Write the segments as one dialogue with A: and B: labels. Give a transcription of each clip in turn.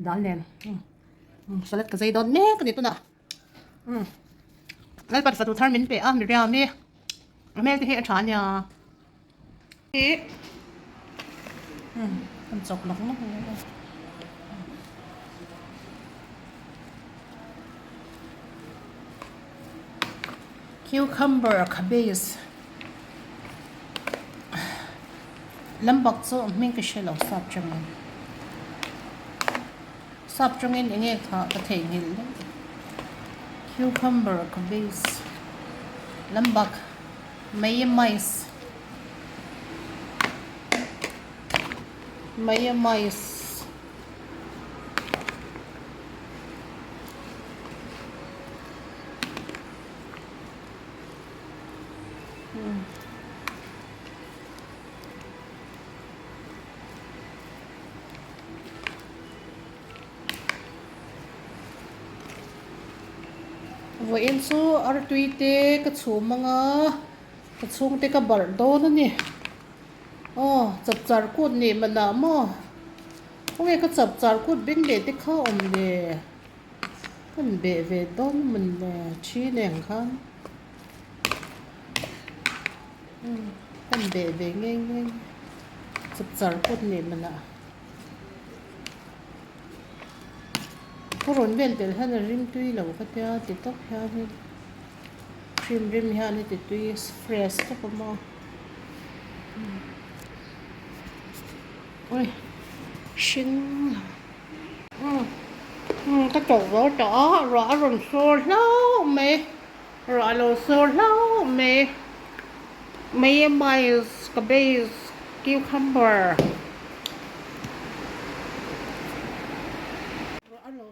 A: Dal nen salad ka zei dawn mek a ni tunah Lalpa fatu thar min pe a Miriam i a hmel te hi a tha a nia ih kan chawp lawk lawk mai a. Cucumber cabbage Lambak chu hming ka hre lo sap tangin sap tangin eng nge kha ka theihnghilh daih cucumber cabbage lambak mayonnaise mayonnaise. Vawiin chu artui te ka chhum ang a, ka chhungte ka barh dawn a ni. Aw chapchar kut nih manah maw? Khawnge ka chapchar kut beng leh te kha awm le? Kan beh ve dawn mawn le thi nen khan kan beh ve ngei ngei chapchar kut nih manah ka rawn vel tel hian a rim tui lo ka tia ti tawp hianin cream rim hian a ti tui fresh tawp a maw ui hring. Ka tawh zo tawh a, ruah a rawn sur hlauh mai, ruah a lo sur hlauh mai, mayonnaise cabbage cucumber ruah a lo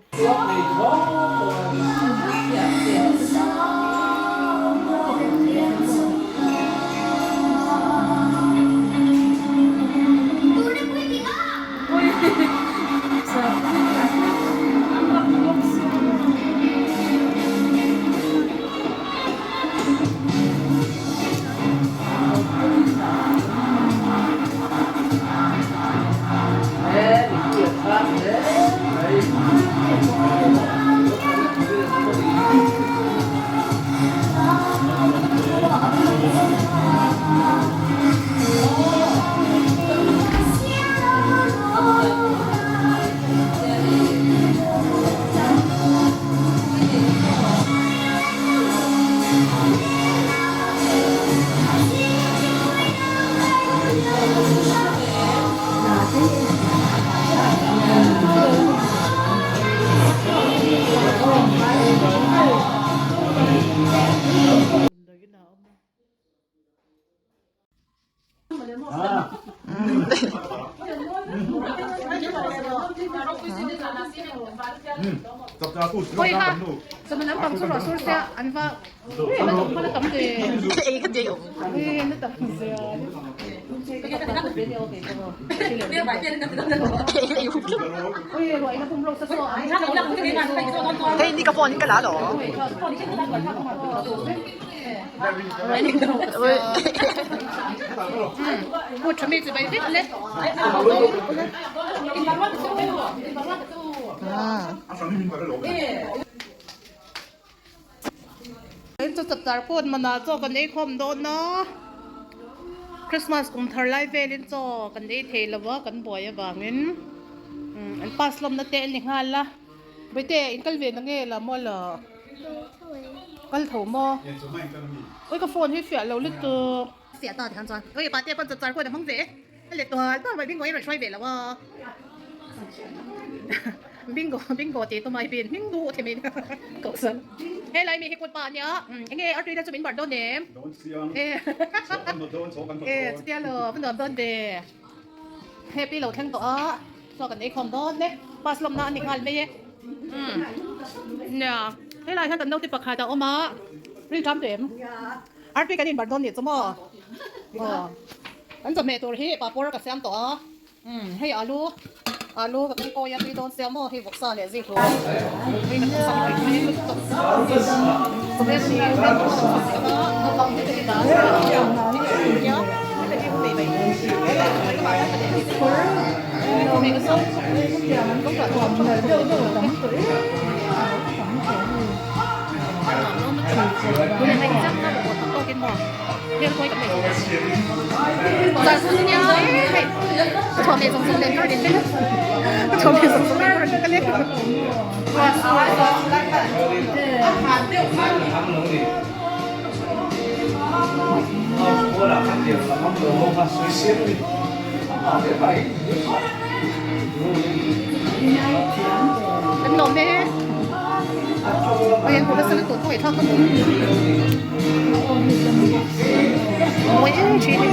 B: Hei ni ka phone in ka la lo.
A: Chapchar kut manah chaw kan ei khawm dawn a Christmas kum thar lai velin chaw kan ei thei lo a kan buai avangin an pass lawmna te a ni nghal a. Bawihte in kal ve na nge la maw la kal tho maw oi ka phone hi fiah lo lutuk. Fiah ta tikhan chuan oi pate pawn chapchar kawt a hmang ve a let tual tual mai bingo hi rawn hruai ve lo a bingo bingo tih tumah hi pin hming duh thei mai koh chuan helai mi hi kut pa ania enge artui te chu min barh dawn em e chutia lo va nuam dawn ve happy lo thleng tawh a. Chaw kan ei khawm dawn e, pass lawmna a ni nghal mai e. Umm nia, helai hian kan naute pakhat a awm a, rin ṭam teh em? Artui kan inbarh dawn nih chu maw? Aw, kan chawhmeh tur hi papawr ka siam tawh a, umm hei alu, alu ka keng kawi a tui dawn sia maw hei vawksa leh zikhlum hei kan sam tui tui lutuk chawhmeh hi naupang te hi dah a nia. Kan lawm e. Hei an nasa lutuk khaw ngaihthlak ka hmu. Mawi em thin e.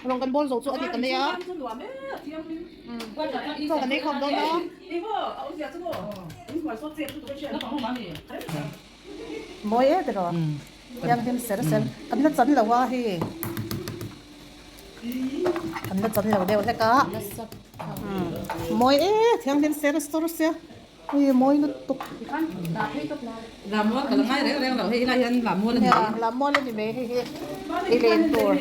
A: Rawng kan bawl zo chu a ni ta mai a. Chaw kan ei khawm dawn a. Mawi e tiraw. Hian hlim ser ser. Kan la chan lo a hei. Kan la chan lo deuh hlek a. Mawi e thianghlim ser ser sia. Ui mawi lutuk.
C: Lammual ka la ngai reng reng lo hei helai hian lammual a ni mai.
A: Lammual a ni mai hei hi i len tur.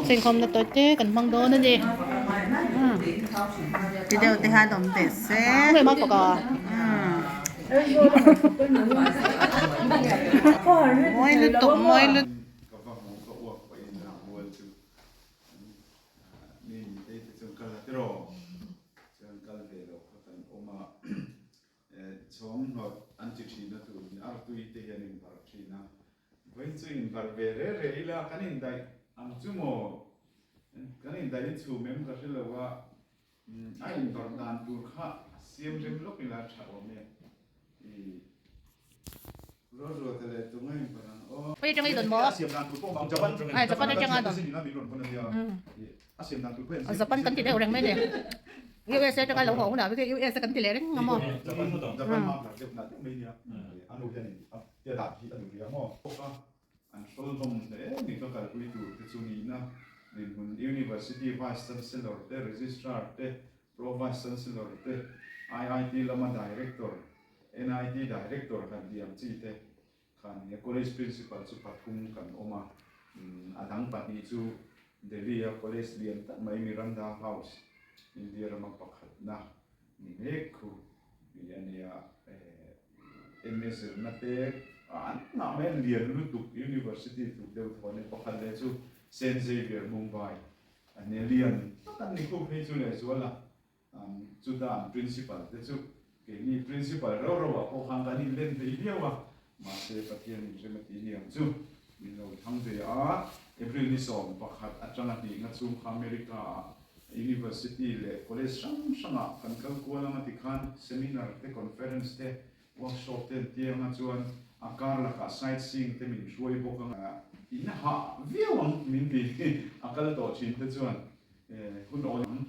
A: Inkhawmna tawi te kan hmang dawn a ni.
C: Ti deuh te hian awm teh se.
A: Mawi lutuk mawi lutuk.
D: Ka va hmu ka uak pah in a mual chu mi mitei te chuan kal a tiraw chuan kal ve lo kha kan awm a chhawng hnawt an ti thin a turin artui te hian in barh thin a vawiin chu in barh ve re re ila kan indaih ang chu maw kan indaih in chhum em ka hre lo a A inbarh dan tur kha siam rem lawk ila tha awm e. I Rualruata leh tunga inbarh ang aw.
A: Khawi atanga i dawn maw?
D: A siam dan tur pawh awm Japan
A: Ai Japan atanga dawn.
D: A siam dan tur pawh hian
A: Japan kan ti deuh reng mai ni. USA atanga lo haw hunah vek USA kan ti leh reng ang maw?
D: Japan Japan map deuh nah deuh mai nia. A nu hian tia dan hi a duh ria maw? An hrawl hlawm hle ni ka kalpui tur te chu nihna dinhmun University Vice Chancellor te, Registrar te. Pro Vice Chancellor te, IIT lama Director, NIT Director kan tih ang chi te khan nia College Principal chu pathum kan awm a, a dang pahnih chu Delhi a College lian tak mai Miranda House, India rama pakhatna ni mek khu ni a nia. Enge zirna te an ngah mai a, lian lutuk University tluk deuh tho a nia, pakhat leh chu Saint Xavier Mumbai a nia, lian tak an ni khup hei chu lehzual a, chuta an Principal te chu keini Principal rau rau ah pawh khan kan inlen thei viau a, mahse Pathian inrem a ti niang chu min lo thlang ve a, April ni 11 atanga hnihna chhung kha America ah University leh College hrang hrangah kan kal kual anga tikhan seminar te, conference te, workshop te an ti anga chuan a kar lakah sightseeing te min hruai bawk anga in hah viau ang min ti a kal tawh thin te chuan hun awl ang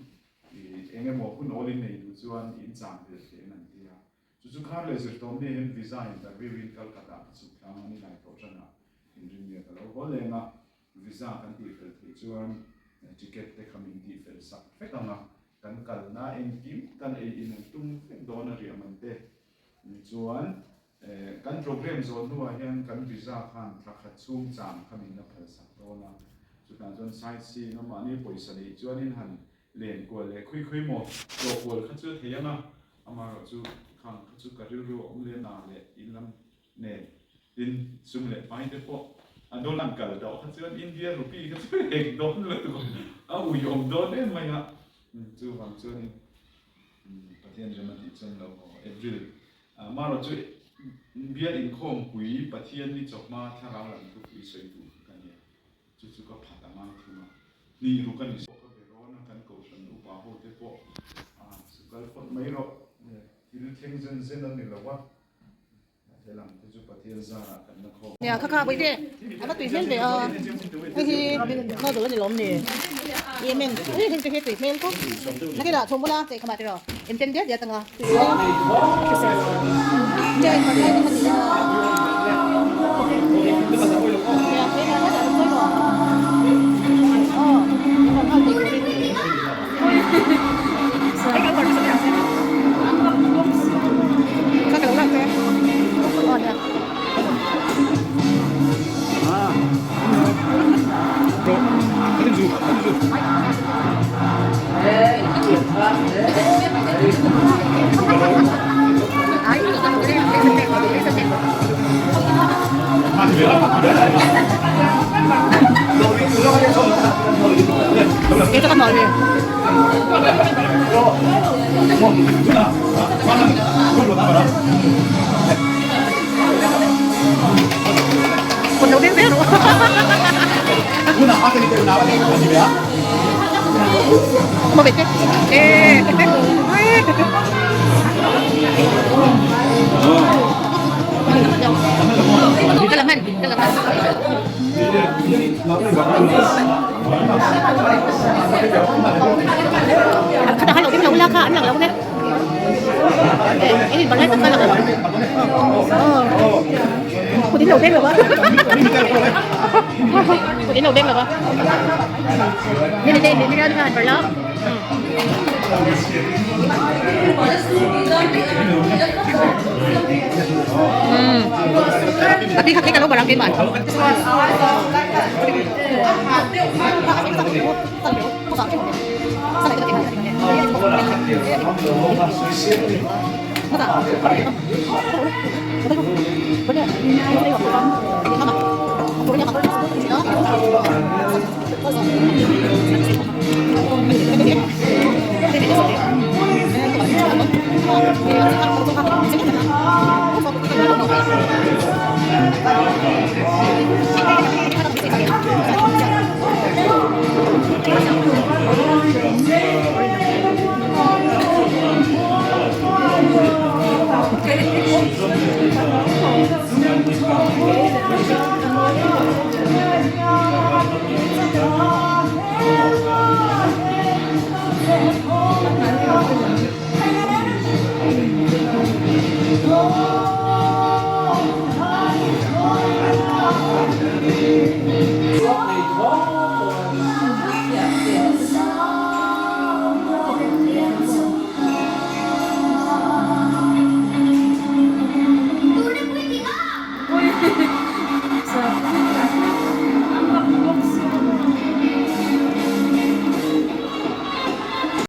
D: eng emaw hun awl in nei duh chuan in cham vel thei ang an ti a. Chu chu khar leh zirtawm nia hian visa interview in Calcutta ka chhuk tlang a ni lai tawh ṭanah inrinnia ka lo haw leng a. Visa kan tihfel theih chuan ticket te kha min tihfel sak vek ang a, kan kalna engkim kan ei in an tum vek dawn a riah man te. Chuan kan program zawh hnuah hian kan visa khan thla khat chhung cham kha min la phal sak dawn a, chutah chuan sightseeing a mahni pawisa neih chuanin han len kual leh khui khui maw tlawh kual kha chu a thei ang a, amaherawhchu khang kha chu ka rilru a awm leh na leh in lam nen tin sum leh pai te pawh a dawn an kal tawh kha chuan India rupee kha chu hek dawn lutuk a ui awm dawn em mai a, chuvang chuanin Pathian rem a tih chuan lo haw April marawh chu bial inkhawm pui Pathian ni chawhma thlarau lam thupui sawi tur kha ka nia chu chu ka phat a ngai thung a hnih ruk a ni ka be rawn a kan kohhran upa ho te pawh a chu kal phawt mai rawh thil thleng zen zen a ni lo a.
A: Nia kha kha Bawihte a va tui hmel ve a hei hi noodle a ni lawm ni Yemen hei heng te hi tui hmel khawp nakin ah chhawm ula teh khamah tiraw inten diat diat anga tui hmel hrisel nia in hmar lai te kha ni a nia hei lai hetah rawn sawi maw aw in rawn nghal thei turin hei kan hmar hmasa ber ang che. Kha ka lo lak che aw nia. Ito ka mo. Kut lo deng zel rawh. Mo bete. Eh. Ka la man, ka la man. Khata kha lo ding lo la kha an lang lo nge. Eh, in balai tak ka lang. Oh. Kut in lo beng lo ba. Kut in lo beng lo ba. Ni ni ni ni ni han barla. Tapi kha ka lo barang ke man.